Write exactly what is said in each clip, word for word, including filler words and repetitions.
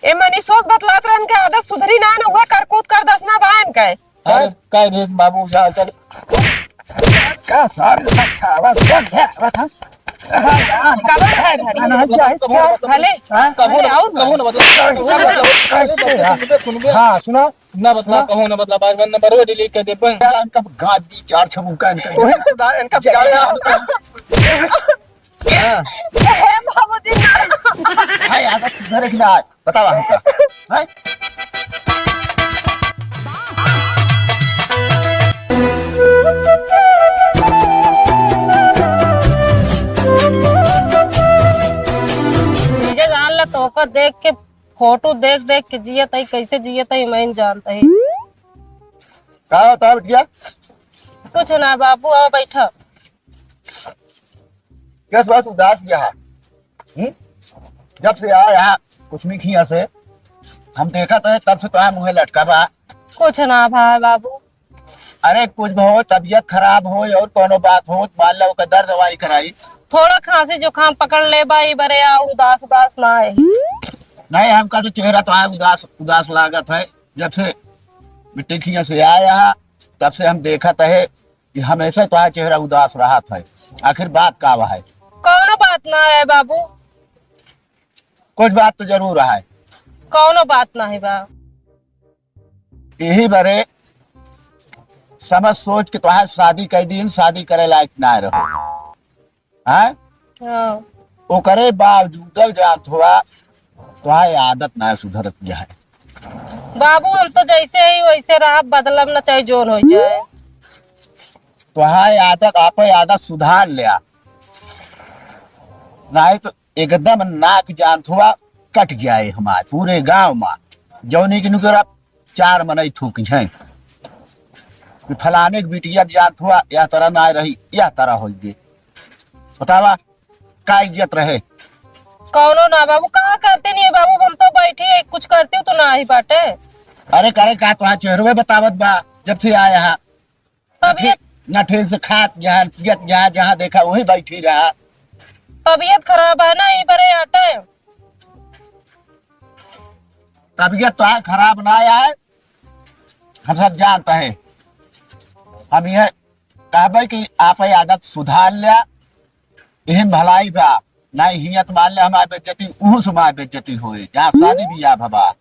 ए मनीषोस बतलात रहन के आदत सुधरी ना, न उहे करकूत कर दस ना बायन के। अरे, कह दे बाबू, जा, चल। का सारे सब खावा, सब है, बता। कब है घर? ना, ना, क्या है? कबो ना बता। भले। हाँ? कबो भले ना, और कबो ना बता। कबो ना बता। हाँ, सुना। ना बतला, हाँ? कबो ना बतला, बार बार नंबर वो डिलीट कर दे, बस। यार, इनका गाद दी चार छमुका इनका। वही सुधार, इनका बिगाड़ है। हाँ। हे बाबूजी, ना। हाय, आदत सुधरे कि ना? बतावा हमका। हैं? जीजा जान ला, तोहका देख के, फोटो देख देख के जियत हई, कैसे जियत हई, मैं जानत हई। का होता है बिटिया? कुछ ना बाबू, आओ बैठा। कस बस उदास गया है? हम्म? जब से आया है कुसुमी खिया से, हम देखत है तब से तोहार मुँहे लटका बा। कुछ ना भा बाबू। अरे कुछ भी हो, तबीयत खराब हो और कोनो बात हो, मान लो ओकर दर्द दवाई कराई। थोड़ा खांसी जुकाम पकड़ ले बा, ई बरे आ उदास उदास ना है। नहीं, हमका तो चेहरा तोहार उदास उदास लागत है। जब से बिटिया खिया से आया है, तब से हम देखत है कि हमेशा तोहार चेहरा उदास रहत है। आखिर बात का बा है? कौनो बात ना है बाबू। कुछ बात तो जरूर है। कौनो बात ना है बा। यही बरे समझ सोच के तोहार शादी कर दीन, शादी करे लायक ना रहो। हैं? हाँ। ओकरे बावजूद जानत हुआ, तोहार आदत ना सुधरत है। बाबू, हम तो जैसे ही वैसे रहब, बदलब ना, चाहे जोन हो जाए। तोहार आदत, आपे आदत सुधार लिया, नहीं तो एकदम नाक जानत हुआ कट गया है हमार पूरे गांव में। जौनी की नुकरा चार मनई थूकी हैं कि फलाने के बिटिया जात हुआ, यह तरह ना रही, यह तरह हो गए। बतावा, का इज्जत रहे? कौनो ना बाबू, का करते नहीं है बाबू, हम तो बैठी है, कुछ करती हूँ तो ना ही बाटे। अरे करे का, तो चेहरवे बतावत बा जब से आया है। तबीयत ना ठीक से खात जहाँ, पियत जहाँ, जहाँ देखा वही बैठी रहा। तबीयत खराब है ना, ई बरे आटे। तबीयत तो है खराब ना आए, हम सब जानते हैं। हम यह कहबे कि आप ये आदत सुधार लिया, यही में भलाई बा। नहीं हियत मान ले हमार बेइज्जती, उहू से हमार बेइज्जती होए। जहाँ शादी बियाह भवा,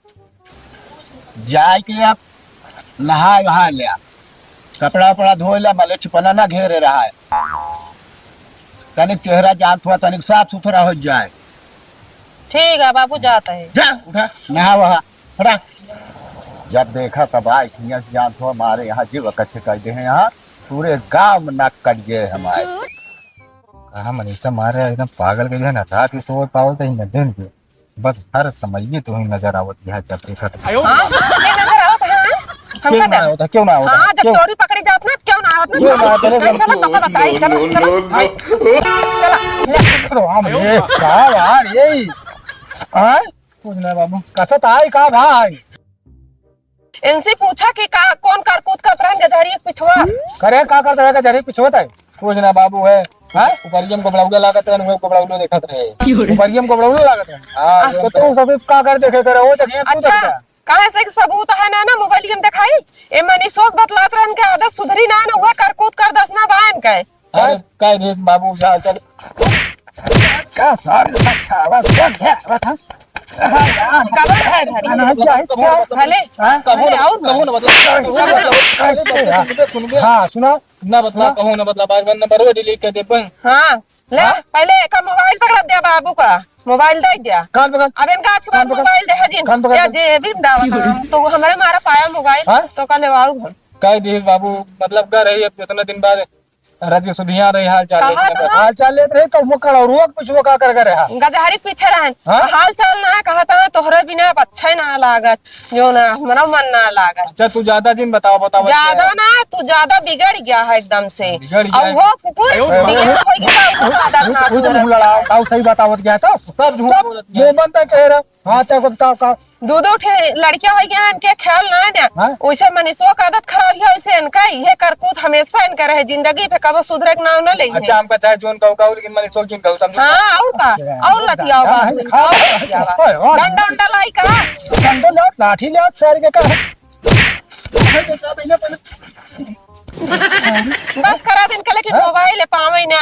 जाए के अब नहाए वहाए ले, कपड़ा उपड़ा धोए ले, मले छिपना ना घेरे रहा है। तनिक चेहरा जानत हुआ, तनिक साफ सुथरा हो जाए। ठीक है बाबू, जाता है। जा, उठा, नहा वहा, हटा। जब देखा तब आए, हियां से जानत हुआ, हमारे यहाँ जीव कच्चे कर दे हैं, यहाँ पूरे गांव में नाक कट गए हमारे। कहाँ मनीषा मारे एकदम पागल के है ना, रात के सोवत पावत है ना दिन के, बस हर समय ये तो ही नजर आवत है जब देखा तो। हाँ, ये नजर आवत है, हाँ? हमका क्यों ना दे। आवत है, क्यों ना आवत है? हाँ, जब क्यों? चोरी पकड़ी जात ना, क्यों ना आवत ना? क्यों ना आवत है? चलो, तो बताई, चलो, चलो, भाई, चलो, ले। चलो, हम ये, का यार, यही, हाँ? कुछ ना बाबू, कसत आई का भाई? इनसे पूछा कि का, कौन करकूत करत रहन गजहरी के पिछवा? करे का करत रहे गजहरी के पिछवा तय? कुछ ना बाबू है। हाँ? ऊपरियम को बड़ौला लागत रहन, उहे को बड़ौलो देखत रहे। ऊपरियम को बड़ौला लागत रहन? हाँ, तो तू सब का कर देखे करे, वो देखिए, तू अच्छा, देख। काहे से कि सबूत है ना, ना मोबाइल में दिखाई। ए मनीषोस बतलात रहन के आदत सुधरी ना, ना उहे करकूत कर दस ना बायन के। अरे, कह दे बाबू, जा, चल। का सारे सब खावा, सब है, रखा। कब है घर? ना, ना, क्या है? कबो ना बता। भले। हाँ? कबो ना, भले और कबो ना बता। कबो ना बता। हाँ, सुना। ना बतला, हाँ? कबो ना बतला, बार बार नंबर वो डिलीट कर दे, बस। हाँ, ले, हाँ? पहले एका मोबाइल पकड़ा दिया बाबू का, मोबाइल दे दिया। कान पकड़। अब इनका आज के बाद कान पकड़। मोबाइल दे, हाँ जी। कान पकड़। या जे भी डावा, तो हमारे मारा पाया मोबाइल, हाँ? तो का लेवाऊ हम। कह दे बाबू, मतलब, घर है, अब इतना दिन बाद रात के सुधिया रही, हाल चाल कहा लेत रहे। तो हाल चाल लेत रहे, तो वो कड़ौरुआ के पिछुआ का कर करे हा? गजहरी के पीछे रहन। हाँ? हाल चाल ना है, कहा था, तोहरे बिना अब अच्छे ना लागत, जो ना, हमरा मन ना लागत। अच्छा, तू ज्यादा जिन बताओ, बताओ, ज्यादा क्या? ना, तू ज्यादा बिगड़ गया है एकदम से। बिगड़ गया अब है। वो कुकुर आयो, बिगड़ हो गया, वो आदत ना उस सुधरत। मुंह लड़ाओ, आओ, सही बतावत गया तो। सब झूठ चुप, बोलत गया। मुंह बंद है, कह रहा। हाँ, तो बताओ का? दो दो ठे लड़कियां हो गया, इनके ख्याल ना है ना। हाँ? वैसे मनीषो का आदत खराब है, वैसे इनका ये करकूत हमेशा इनका रहे, जिंदगी पे कबो सुधरे के नाम ना ले। अच्छा, हमका चाहे जोन कहू, कहू, लेकिन मनीषो की कहू, समझो? हाँ, और का? अच्छा, और लतियाओ बा, हाँ, और लतियाओ बा। डंडा उंडा लाई का? लाठी ले आज सारे के का? बस करा दिन का, लेकिन हाँ? मोबाइल है पावे ना।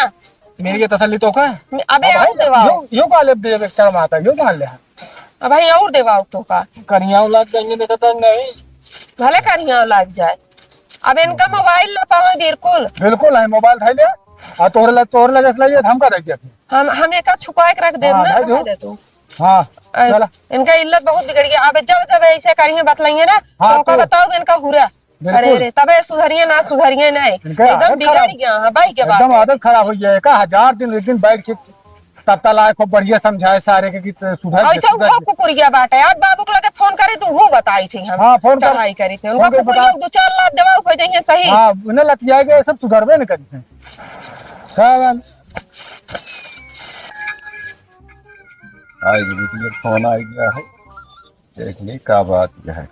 मेरी ये तसल्ली तो का? अबे अब और भाई, देवाओ। यो, यो का लेब दे, एक चार माता, यो मान ले। अब भाई और देवाओ तो का? करिया लग जाएंगे, देखा तो नहीं। भले करिया लग जाए, अब इनका मोबाइल ना पावे बिल्कुल। बिल्कुल है, मोबाइल था ले। आ तोहरे लग, तोहरे लगे से लइए, हमका दे दिया। हम, हम एका छुपा के रख देब हाँ, ना, दे दो। रहे दे तू। हाँ, अरे, चला। इनका इल्लत बहुत बिगड़ गया। अब जब, जब ऐसे करिए, बतलाइए ना, हाँ, तो ओका तो बताओ इनका हुरा। बिल्कुल। अरे रे, तबे सुधरिए ना, सुधरिए ना। इनका एकदम आदत बिगड़ खराब। गया, हाँ, भाई के बात एकदम है। आदत खराब हो गया है। का हजार दिन, एक दिन बैठ के तत्ता लाए, खूब बढ़िया समझाए सारे के कि सुधर और जा, ऐसा सुधर वो जा। कुकुरिया बाटे। आज बाबू के लगे फोन करे तो वो बताई थी हम। हाँ, फोन कर। चढ़ाई करी थी। उनका फोन कर कुकुरिया बता। दो चार लात देवा हो जाइए सही। हाँ, उन्हें लतिया के सब सुधरबे न करी थे। का बात? आई जी, बेटी, फोन आ गया है। देख ली, का बात यह है।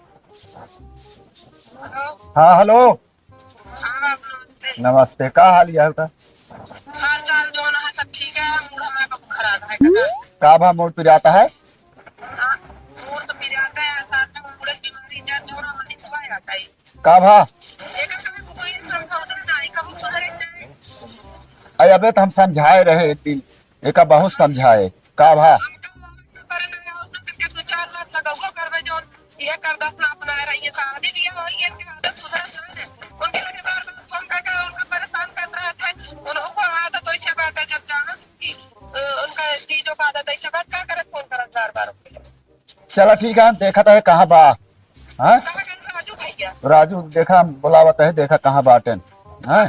हाँ, हेलो। हाँ, नमस्ते। नमस्ते, का हाल है आपका? हाल चाल जो ना है, सब ठीक है, मूड हमारा बहुत खराब है, काका। का भा मूड पिराता है? हाँ, मूड तो पिराता है, साथ में मूड की बीमारी, जब जो ना मन सुबह आता है। का भा? ये तो कभी कोई समझौता नहीं, कभी सुधरे नहीं। अरे अबे तो हम समझाए रहे एक दिन, एका बहुत समझाए। का भा? चला ठीक है, देखत है कहाँ बा। हाँ? राजू देखा, बोलावत है, देखा कहाँ बाटेन। हाँ?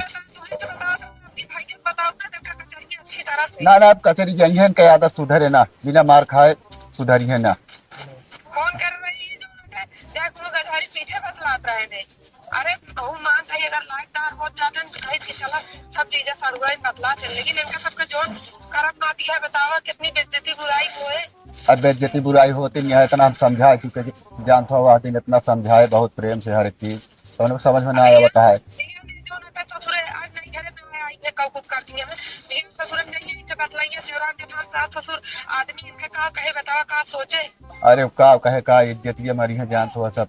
ना, ना, अब कचरी जाइए, इनका आदत सुधरे ना, बिना मार खाए सुधरिए ना। फोन कर रही है, जो उनके जय गुरु गधारी पीछे बतलात रहे ने। अरे, कहूँ मान सही, अगर लाइट तार हो जाते हैं, तो कहीं से चला, सब चीजें सरुआ ही बतलात है, लेकिन इनका सबका जोन करम ना दिया, बतावा, कितनी बेइज्जती बुराई होए। अब बेइज्जती बुराई होती नहीं है, इतना हम समझा चुके, जानत हो, वह दिन इतना समझाए बहुत प्रेम से हर एक चीज, तो उनको समझ में ना आवत है। ससुरे आज नहीं घरे में आए, आई है, कब कुछ कर दिया है। लेकिन ससुर नहीं है, इनसे बतलाइए, देवरान जेठान, सास ससुर, आदमी इनके का कहे, बतावा, का सोचे। अरे का कहे, का इज्जतिया मरी है, जानत हो, सब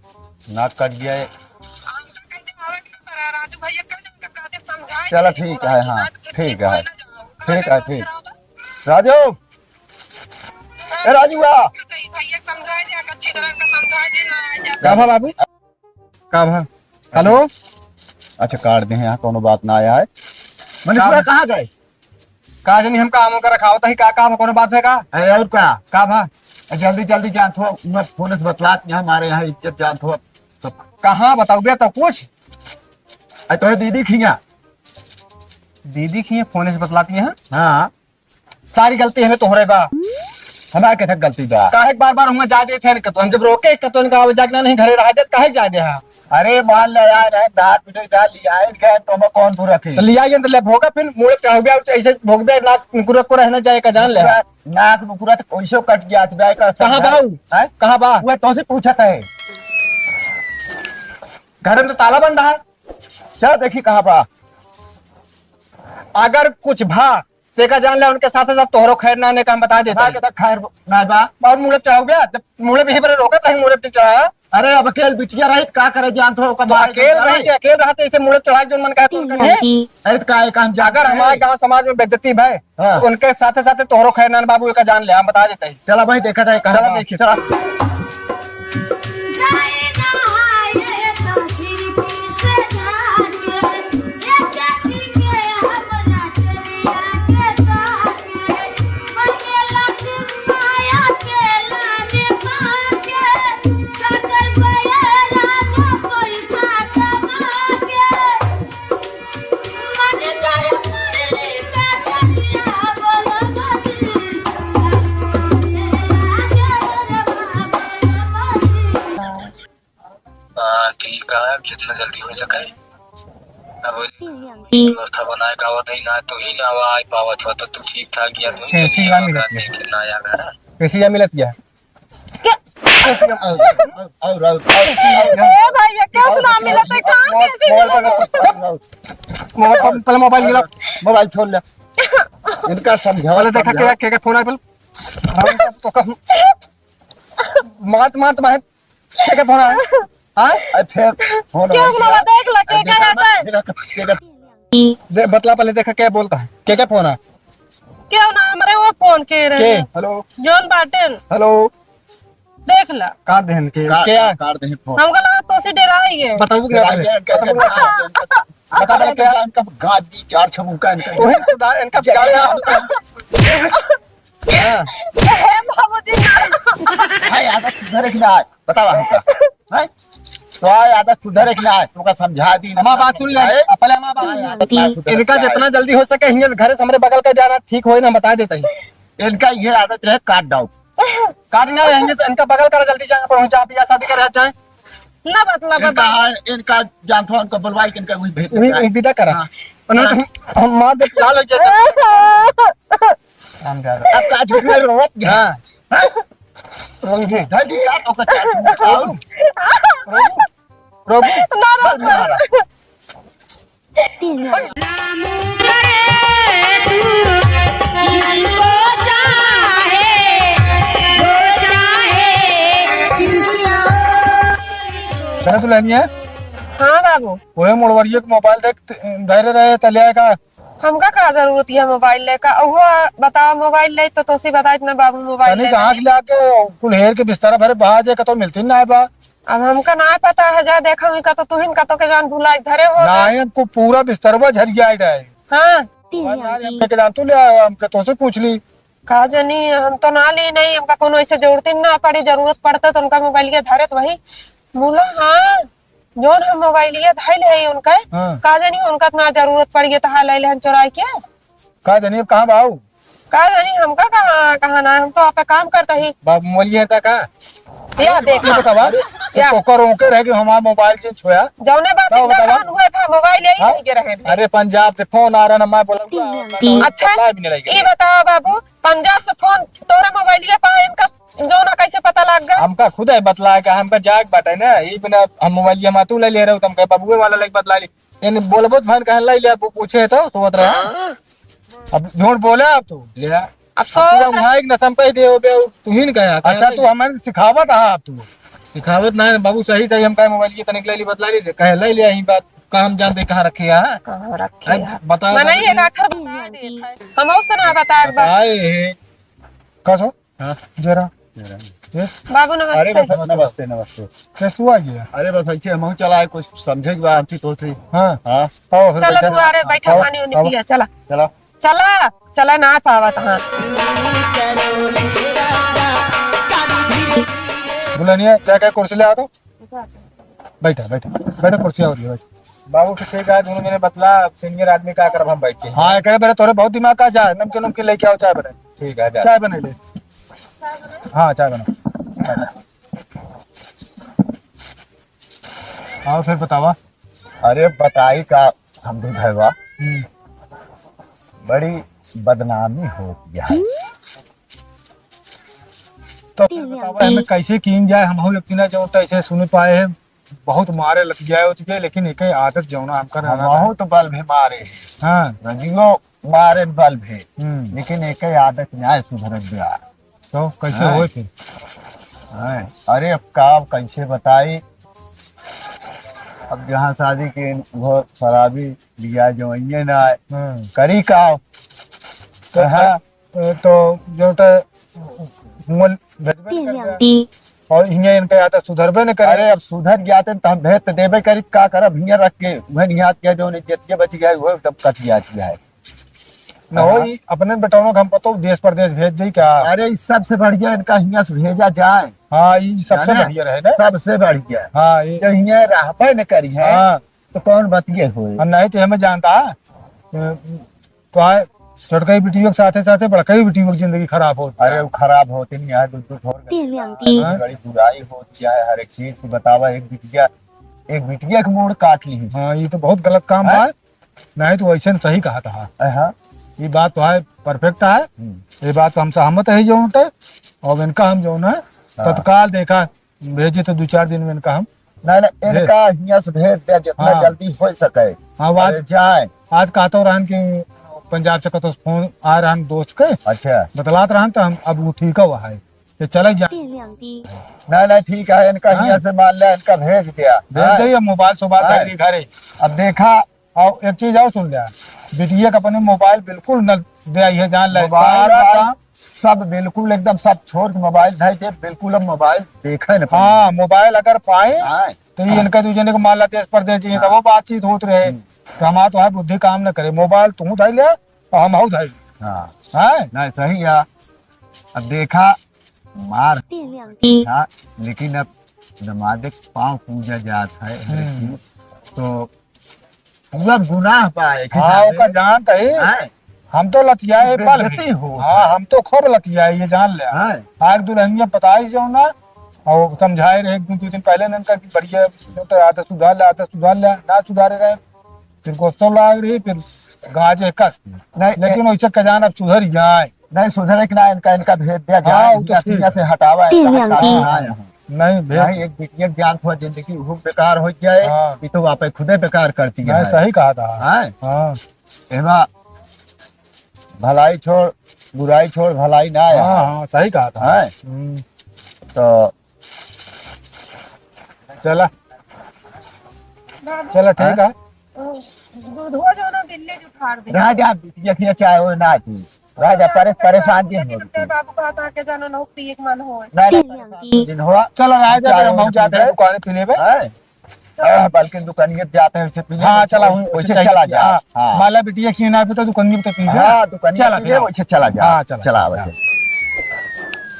नाक कट गया है। राजू भैया कल इनका कादे समझाए चला थे, ठीक है, हाँ, ठीक है, ठीक है, ठीक। राजू, ए राजू आ। भैया समझाए थे, अच्छी तरह का समझाए थे ना। का भा बाबू? का भा? हेलो? अच्छा, काट दे हैं, यहाँ कोनो बात ना आया है। मनीष का भा? कहाँ गए? का जानी हम काम ओकर रखावत ही, का काम, कोनो बात है का? अरे और का? का भा? ए, जल्दी, जल्दी जानत हो, मैं फोन से बतलात यहाँ, हमारे यहाँ इज्जत जानत हो, सब। कहाँ बताओ बे, तो कुछ? अरे तोहे दीदी खिया। दीदी खिया फोन से बतलात यहाँ? हाँ। सारी गलती हमें तोहरे बा। हमारे के गलती बा? काहे के बार बार हमें जाए देत है इनके तो? हम जब रोके के तो इनका आवे जाके ना नहीं घरे रहा जात, काहे जाए दे हा? अरे मान ले यार, है दार पिटे डाल लिया है, इनके तो हमें कौन बुरा थी? तो लिया ये तो ले भोगा फिर मुड़े पे हो गया, ऐसे भोग बे नाक नुकुरा को रहना जाए का जान ले। नाक नुकुरा तो कैसे कट गया था बे का? कहाँ बा ऊ? हैं? कहाँ बा? वो तो से पूछत है। घर में तो ताला बंद है। चल देखी कहाँ बा। अगर कुछ भा, तेका जान ले, उनके साथे साथ तोहरो खैर ना आने का हम बता देते हैं। के तक खैर ना बा। और मुड़े चढ़ाओ बे, जब मुड़े भी पर रोकत रही, मुड़े पे चढ़ाया। अरे अब अकेल बिटिया रही, का करे जानत हो, ओकर तो मारे अकेल के रही, अकेल रहते इसे मुड़े चढ़ा के जोन मन कहे तो उनका नहीं। अरे तो का, का हम जाकर अगर हमारे गाँव समाज में बेइज्जती भय, हाँ। तो उनके साथे साथे तोहरो खैर ना बाबू, एका जान ले, हम बता देते हैं। चला भाई, देखा जाए कहाँ चला बा। देखिए। चला। हाँ, ठीक है, जितना जल्दी हो सके। अब व्यवस्था बनाए का आवत है ना, तू ही ना आवा, आ पावत हो, तो तू ठीक ठाक या तू ही एसी या मिलत गया। देखे ना आया घर। एसी या मिलत गया। क्या? और, और, और, और, और। ए भाई, ये कैसे ना मिलत है? कहाँ कैसे मिलत है? मोबाइल, पहले मोबाइल गिरा। मोबाइल छोड़ ले। इनका समझाओ, पहले देखा समझाओ। क्या, क्या, क्या फोन आया पहले? हम तो, तो कम। मारत, मारत बाहर। के के फोन आए? हाँ? अरे फिर फोन क्यों आए ना क्या? देख ला, के अरे के देखा आता है? देखा, देखा। दे, बतला पहले, देखा क्या बोलता है, के के फोन आए? क्यों ना, हमरे वो फोन के रहे। के? हेलो। जौन बाटेन। हेलो। देख ला। काट देहन के, काट, क्या? काट देहन फोन। हमका लगा तोसे डेराई गए। बताऊ कि ना डेराई पहले? गए, कैसे बताऊ। डेराई गए? बता पहले क्या? इनका गाज दी चार छमुका इनका। ओहे सुधार, इनका जय क्या? राम। हाँ। ए बाबूजी, ना। हाय, आदत सुधरे कि ना? बतावा हमका। हैं? तो आय आदत सुधरे कि ना? तुमका समझा दी। हमार बात सुन ले। हैं? पहले हमार बात सुन ले। आदत ना सुधरे इनका कि ना? जितना जल्दी हो सके, हिंगे से घरे से हमरे बगल का जाना ठीक होए ना, बता देता ही। इनका ये आदत रहे, काट डाउ। काट ना, हिंगे से इनका बगल करा, जल्दी जाए, पहुंच जा, बियाह शादी करे जाए। ना बतला, इनका, बता। हाँ, इनका जानत हो, इनका बुलवाई के इनका वही भेज देता वही है। विदा करा। हाँ। उन्हें हाँ। हम, हम मार दे, लाल हो जाए। हम जा रहे। अब का झूठ में रोवत गया? हाँ। हाँ? रोवत गया। जल्दी यार, ओकर चाट। रोवत। रोवत। ना, ना, बस ना। मारा। करे तू लेनी है? हाँ बाबू। ओहे मोड़वरिये के मोबाइल देख, धैर्य रहे, त ले आएगा। हमका का जरूरत है मोबाइल लेका? अहुआ बतावा मोबाइल ले तो तोसे बताइत ना बाबू मोबाइल तनी ले कहाँ देने। से लाके कुल हेर के बिस्तर भरे बहा जे कतो मिलती ना बा। अब हमका ना पता है, जा देखा हुई कतो तुहिन कतो के जान भुलाई धरे हो। ना, हमको पूरा बिस्तरवा झर गया है। हाँ। और यार, हमके के जान तू ले आया, हमके तोसे पूछ ली। का जानी, हम तो ना ली नहीं, हमका कोनो ऐसे जरूरत ही ना पड़ी, जरूरत पड़ता तो उनका मोबाइल के धरे तो वही बोलो। हाँ, जौन हम मोबाइलिया धइल है उनका, हाँ। का जानी उनका इतना जरूरत पड़ गई तो हाल आइल हन चोराई के। का जानी अब कहाँ बाऊ? का जानी हमका कहाँ, कहाँ ना, हम तो आपे काम करता ही। बाप मोबाइल है ता का? या देख। ये बतावा, तो या। तोकर ओके रहे कि हमार मोबाइल से छुआ। जौने बात का इतना बतावा? कहन हुए था, मोबाइल यही हाँ? नहीं के रहे थे। अरे पंजाब से फोन आ रहा ना, मैं बोला, तीन तीन। अच्छा, बतला भी नहीं लगे। ये बताओ बाबू, पंजाब से फोन तोरा मोबाइलिया पा इनका जो ना कैसे पता लग गया? हमका खुद है बतला के, हमका जाग बाटे ना, ई बिना हम मोबाइल ये मातू ले ले रहे हो, तुम कहे बबुए वाला लेके बतला ली। यानी बोलबो तो भन कहन लाई ले, अब पूछे तो, तो बतला। हाँ। अब झूठ बोले आप तो। ले। अब अब पूरा सौ वहाँ एक नसम पे दे हो बे, तू ही न कहे, अच्छा, तू हमारे सिखावत है आप तू। सिखावत ना है बाबू, सही सही हम कहे मोबाइल की तनिक ले ली, बतला ली, कहे ले लिया यही बात, कहाँ हम जानते कहाँ रखे हैं? कहाँ रखे अब हैं? बता, मने बता। एक आखर बता देत है। हम उस तरह बता एक बार। बताए हैं। का सो? हाँ। जरा। जरा। ये? बाबू अरे नमस्ते। बस नमस्ते, नमस्ते। कैसे तू आ गया? अरे बस ऐसे हम चला है, कुछ समझे के बाद हमसे तो से। हाँ। हाँ। आओ फिर चलो बैठा। दुआरे बैठा, आओ, पानी उनी आओ। पिया, चला। चला। चला, चला ना पावत हाँ। दुल्हनिया, जाके कुर्सी ले आओ तो। बैठा, बैठा, बैठा, कुर्सी और ले, बैठ। बाबू के ठीक है, दोनों जने बतला, अब senior आदमी का करब हम बैठ के? हाँ, एकरे बेरे तोरे बहुत दिमाग का जा, नमकीन उमकीन लेके आओ, चाय बनाए। ठीक है, जा। चाय बनाई ले। हाँ, चाय बना। और फिर बतावा। अरे बताई का समझू भैया, हम्म। बड़ी बदनामी हो गया है। तो फिर बतावा, हमें कैसे कीन जाए, हम हो लेकिन ना जो तो ऐसे सुन पाए हैं, बहुत मारे लग गया हो चुके, लेकिन एक ही आदत जौना हमका रहना था। बहुत बल भी मारे। हाँ। रजियो मारे बल भी, हम्म। लेकिन एक ही आदत न्याय सुधर गया। तो कैसे हाँ। होए फिर? हाँ। अरे अब का, अब कैसे बताई, अब जहाँ शादी के वो शराबी लिया जो ये ना आए। हाँ। करी का? तो हाँ। ए, तो जो तो मुल भेजबे न कर दे। और हियाँ इनका आदत सुधरबे न करे। अरे अब सुधर जाते तो हम भेज तो देबे करी, का करब हियाँ रख के, वह नहीं आत गया जो इज्जत के बच गया, वो तब कट गया है। न हो, हाँ। ई अपने बेटौनों के हम पतो देश परदेश भेज दी का? अरे, ई सबसे बढ़िया इनका हियाँ से भेजा जाए। हाँ, ई सबसे है ना? बढ़िया रहे ना? सबसे बढ़िया। हाँ, ई तो हियाँ रहबे न करी है, हाँ। तो कौन बतिये होए? और नहीं तो हमें जानता है, तो आए छोटका ही बेटियों के साथे साथे बड़का ही बेटियों की जिंदगी खराब होती है। अरे, वो खराब होती नहीं है, दुख दुख हो गई है। हाँ? बड़ी बुराई होती है, हर एक चीज को बतावा, एक बिटिया, एक बिटिया के मूड़ काट ली। हाँ, ये तो बहुत गलत काम है। है। नहीं तो वैसे न सही कहा था। हाँ। ये बात तो है, perfect है। हम्म। ये बात तो हम सहमत है जो होता है। और इनका हम जो है, हाँ। तत्काल देखा, भेजे तो दो चार दिन में इनका हम नहीं, नहीं, भेज इनका हियाँ से भेज दे जितना हाँ। जल्दी हो सके। हाँ, वो आज, अरे जाए। आज कहतो रहन कि पंजाब से कतो फोन आ रहन दोस्त के। अच्छा। बतलात रहन तो हम अब वो ठीक हुआ है। ये चले जा। नहीं, नहीं, ठीक है, इनका हाँ। हियाँ से मान ले, इनका भेज दिया। भेज हाँ। दिया, मोबाइल सोबाइल हाँ। धइली घरे। अब देखा। और एक चीज और सुन ले, बिटिया के अपने मोबाइल बिल्कुल न दे आई है, जान ले। मोबाइल सारा वोबाइल काम सब बिल्कुल एकदम सब छोड़ के मोबाइल धइ के बिल्कुल अब मोबाइल देखे न पाए। हाँ, मोबाइल अगर पाए हाँ। तो ये इनका दू जने के मान ला देश परदेश जी, हाँ। तो वो बातचीत होत रहे। हम्म। तो हमार तो है बुद्धि काम न करे, मोबाइल तू धइ ले और हम हऊ धइ ले। हाँ। हैं? नहीं, सही है। अब देखा, मार हाँ, लेकिन अब दमादे के पाँव पूजा जात है, हम्म। तो पूरा गुनाह बा, एक हाँ, हिसाबे। ओका जानत है। हैं? हम तो लतियाए पल बेइज्जती हो। हाँ, हम तो खूब लतियाए, ये जान ले। हैं? आग दुल्हनिया बताई जो ना, और समझाए रहे एक दो, दो दिन पहले इनका कि बढ़िया, तो आदत सुधार ले, आदत सुधार ले, ना सुधारे रहे। फिर गुस्सा लाग रही, फिर गाजे कस। नहीं, लेकिन ए- वैसे कजान अब सुधर जाए। नहीं, सुधरे के ना, इनका, इनका भेज दिया जाए, हाँ, वो तो हियाँ से, ठीक। हियाँ से हटावा है, तीन कहाँ हज़ार काफी की। हाँ, यहाँ। नहीं, भेज नहीं, दो। एक बिटिया के जान थोड़ा जिंदगी वो बेकार हो जाए, हाँ। ये तो आप खुदे बेकार करती है। नहीं, सही कहा था। हाँ। हाँ। एमा भलाई छोड़, बुराई छोड़, भलाई ना है। हाँ, हाँ, सही कहा था। हाँ। हम्म। तो चला। चला, ठीक है। दूधवा जो ना बिल्ली जो फाड़ दे। राजा, बिटिया के चाहे वो ना थी। राजा, परे-, परेशान जिन हो। बाबू कहा था कि जानो ना, पिए के मन हो। नहीं, नहीं, परेशान जिन हो। चला, राजा, चाहे हम वो जाते हैं दुकान पे लेबे। हैं? हाँ, बल्कि दुकानिया पे जाते हैं, उसे पी ले, हाँ, चला, वैसे, वैसे वैसे चला जा। हाँ। हाँ। माला बिटिया की ना पे तो दुकानिया पे तो पी ले। हाँ, दुकानिया चला, पी ले, चला। वैसे चला जा। हाँ, चला। चला, हाँ। वैसे।